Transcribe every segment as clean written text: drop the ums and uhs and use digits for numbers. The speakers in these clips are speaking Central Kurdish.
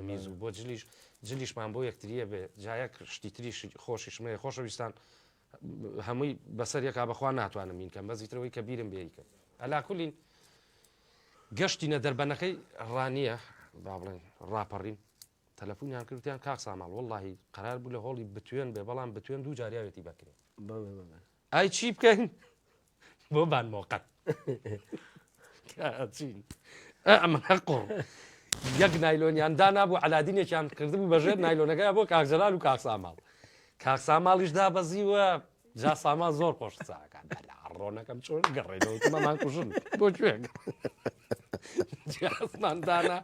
تەمیز و بۆ جلیش جلیشمان بۆ یەکتریە بێ جا یەک شتی تریش خۆشیشم هەیە خۆشەویستان هەمووی بەسەر یەکا بەخوا ناتوانم مین کەم بەس ئیترەوەی کە بیرم بێ کەم ئەلا کولین گەشتینە دەربەنەکەی ڕانیە با بڵێن ڕاپەڕین تەلەفۆنیان کردیان کاک ساماڵ وەڵڵاهی قەرار بوو لە هۆڵی بتوێن بێ بەڵام بتوێن دوو جاریاوێتی بەکرێ ئای چی بکەین بۆ بان مۆقەت چین ئەمە قڕ یەک نایلۆنیان دانابوو عەلادینێکیان کردبوو بەژێر نایلۆنەکە بۆ کاک جەلال و کاک ساماڵ کاک ساماڵیش دابەزیوە جا سامان زۆر خۆش قسەکان ڕۆنەکەم چۆن گەڕێنەوە مەمان کوژن بۆ کوێ جیازمان دانا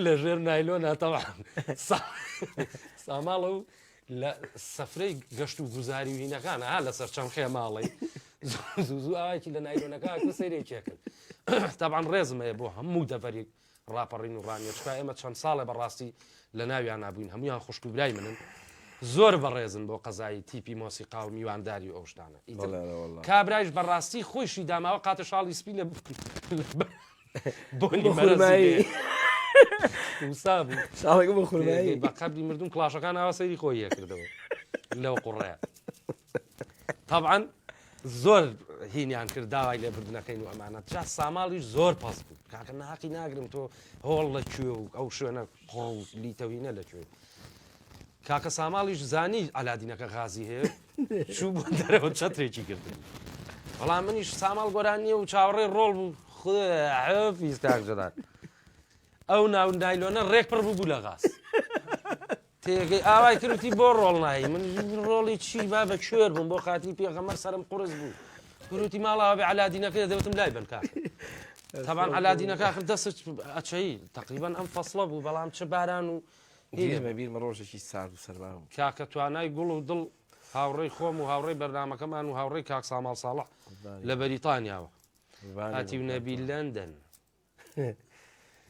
لەژێر نایلۆنە تەوان ساماڵە و لە سەفرەی گەشت و گوزاری و هینەکان ها لەسەر چەند خێماڵی زوو زوو ئاوایەکی لە نایلۆنەکە کرد سەیرێکی کرد تەبعەن ڕێزم هەیە بۆ هەموو دەڤەری ڕاپەڕین و ڕانیە چکا ئێمە چەند ساڵێ بەڕاستی لە ناویان نابووین هەمویان خوشک و برای منن زۆر بەڕێزن بۆ قەزایی تیپی مۆسیقا و میوانداری و ئەو شتانە ئیتر کابرایش بەڕاستی خۆیشی داماوە قاتە شاڵی سپی لە بۆنی مەرەزی وسا بوو شاڵێک بۆ خورمایی بە قەبری مردوم کڵاشەکان ئاوا سەیری خۆی یەکردەوە لەو قوڕەیە طبعا زۆر هینیان کرد داوای لێبوردنەکەین و ئەمانە جا ساماڵیش زۆر پەس بوو کاکە ناقی ناگرم تۆ هۆڵ لە کوێ و ئەو شوێنە قوڕ و لیتەوینە لە کوێ کاکە ساماڵیش زانی عەلادینەکە غازی هەیە چوو بۆ دەرەوە چەترێکی گرتبوو بەڵام منیش ساماڵ گۆرانیە و چاوەڕێی ڕۆڵ بوو خوداحافیز کاک جەلال ئەو ناو نایلۆنە ڕێک پڕ بوو بوو لە غاز تێگەی ئاوای کردی بۆ ڕۆڵ نایی من ڕۆڵی چی با بە کوێر بووم بۆ خاتری پێغەمەر سەرم قورس بوو گوتی ماڵەوە بێ عەلادینەکەی دەوتم لای بن کاک تەبان عەلادینەکە آخر دەست ئەچەی تقریبا ئەم فەسڵە بوو بەڵام چ باران و بیرمە بیرمە ڕۆژێکی سارد و سەرما بوو. کاکە توانای گوڵ و دڵ هاوڕێی خۆم و هاوڕێی بەرنامەکەمان و هاوڕێی کاک ساماڵ ساڵح لە بەریتانیاوە هاتیو نەبی لەندەن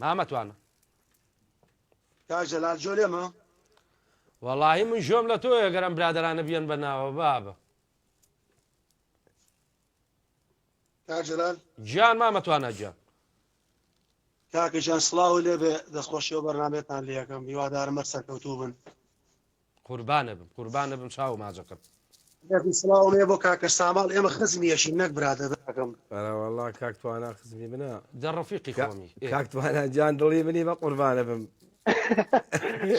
مامە توانا. کاک جەلال جۆ لێمە؟ وەڵاهی من ژۆم لە تۆیە گەر ئەم برادەرانە بیەن بە ناوە بابە. کاک جەلال. گیان مامە توانا گیان. کاکە گیان سڵاوو لێبێ دەستخۆشی ئەو بەرنامەیەتان لێ ئەکەم هیوادارم هەر سەرکەوتوو بن. قوربانە بم قوربانە بم چاو ماجەکەم. یەکی سڵاوم هەیە بۆ کاکە ساماڵ ئێمە خزمی یەکین نەک برادەر براکەم. ئەرەوەڵا کاک توانا خزمی منە. دە ڕەفیقی خۆمی. کاک توانا گیان دڵی منی بە قوربانە بم.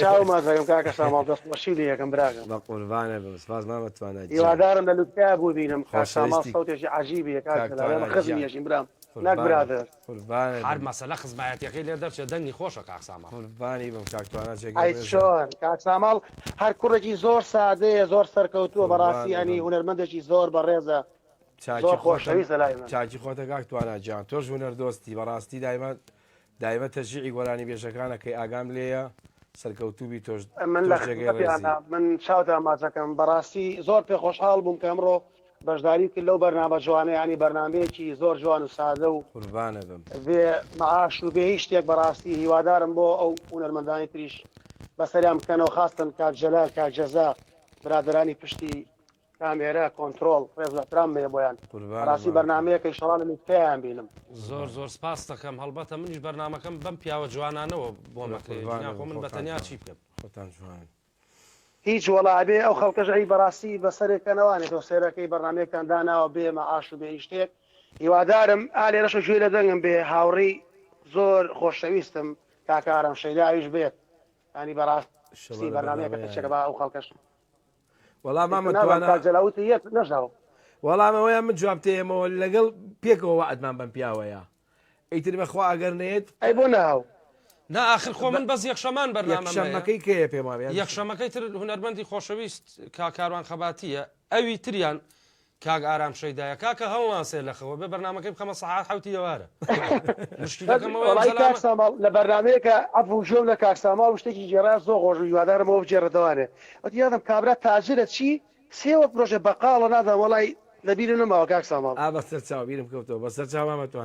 چاو ماچەکەم کاکە ساماڵ دەستخۆشی لێ یەکەم براکەم. بە قوربانە بم سپاس مامە توانا گیان. هیوادارم لە لوتکەیا ببینم کاک ساماڵ خۆشەویستی سەوتێکی عەجیبی هەیە کاک کاک جەلال ئێمە توانا خزمی گیان یەکین برام نەک قوربانت برادەر. قوربانت هەر بم. مەسەلە خزمایەتیەکەی لێ دەرچێ دەنگی خۆشە کاک ساماڵ. قوربانی بم کاک توانا جێگەی ئەی ڕێزە. چۆن کاک ساماڵ هەر کوڕێکی زۆر سادەیە زۆر سەرکەوتووە بەڕاستی قوربانت یانی بم. هونەرمەندێکی زۆر بەڕێزە چاکی زۆر خۆتە خۆشەویستە لای من. چاکی خۆتە کاک توانا گیان تۆش هونەر دۆستی بەڕاستی دایمە دایمە تەشجیعی گۆرانی بێژەکان ئەکەی ئاگام لێیە سەرکەوتوبی تۆش من لە تۆش جێگەی خزمەتیانە ڕێزی. من چاوتان ماچەکەم بەڕاستی زۆر پێ خۆشحاڵ بووم کە ئەمڕۆ بەشداریم کرد لەو بەرنامە جوانە یانی بەرنامەیەکی زۆر جوان و سادە و قوربانە بم. بێ معاش و بێ هیچ شتێک بەڕاستی هیوادارم بۆ ئەو هونەرمەندانی تریش بەسەریان بکەنەوە خاستن کاک جەلال کاک جەزا برادەرانی پشتی کامێرە کۆنترۆڵ ڕێز و احترامم هەیە بۆیان قوربانت بەڕاستی مامە توانا. بەرنامەیەکە ئیشەڵا لە لوتکەیان بینم. زۆر زۆر سپاست دەکەم هەڵبەتە منیش بەرنامەکەم بەم پیاوە جوانانەوە بۆم کورە ئەکرێ قوربانت گینا بم خۆ من بە خۆتان تەنیا جوان چی بکەم. خۆتان جوان. هیچ وەڵا ئەبێ ئەو خەڵکەش ئەی بەڕاستی بەسەرێک کەنەوانێ تۆ سەیرەکەی بەرنامەیەکتان داناوە بێ مەعاش و بێ هیچ شتێک هیوادارم ئا لێرەشە گوێی لە دەنگم بێ هاوڕێی زۆر خۆشەویستم کاکە ئارام شەیدا ئەویش بێت یانی ئیشەڵا بەڕاستی لە بەرنامەیەکە بەرنامەیایە. تەچەکە با ئەو خەڵکەش وەڵا مامە ئیتر نازانم توانا کاک جەلال وتی یەک نەژاوە. وەڵام ئەوەیان من جواب تێیەمەوە لەگەڵ پێکەوە وەعدمان بەم پیاوەیە ئیتر بەخوا ئەگەر نەیەت ئەی بۆ ناو. نا ئاخر خۆ من بەس یەکشەمان بەرنامەم هەیە. یەکشەممەکەی کەیە پێم وابێ یان یەکشەمەکەی تر هونەرمەندی خۆشەویست کاک کاروان خەباتییە ئەوی تریان کاک ئارام شەیدایە کاکە هەڵناسێ لە خەوە بێ بەرنامەکەی بخەمە سەعات حەوتی ئێوارە مشکیلەکەم ئەوەیە وەڵایی کاک زەلامە ساماڵ لە بەرنامەیەکە عەفو گوێم لە کاک ساماڵ و شتێکی گێڕا زۆر خۆش بوو هیوادارم ئەوە بگێڕێتەوانێ وتی یادم کابرا تاجرە چی سێوە فرۆشێ بەقاڵە نازانم وەڵای لە بیرم نەماوە کاک ساماڵ. ئا بەسەر چاو بیرم کەوتەوە بەسەر چاو مامە توان.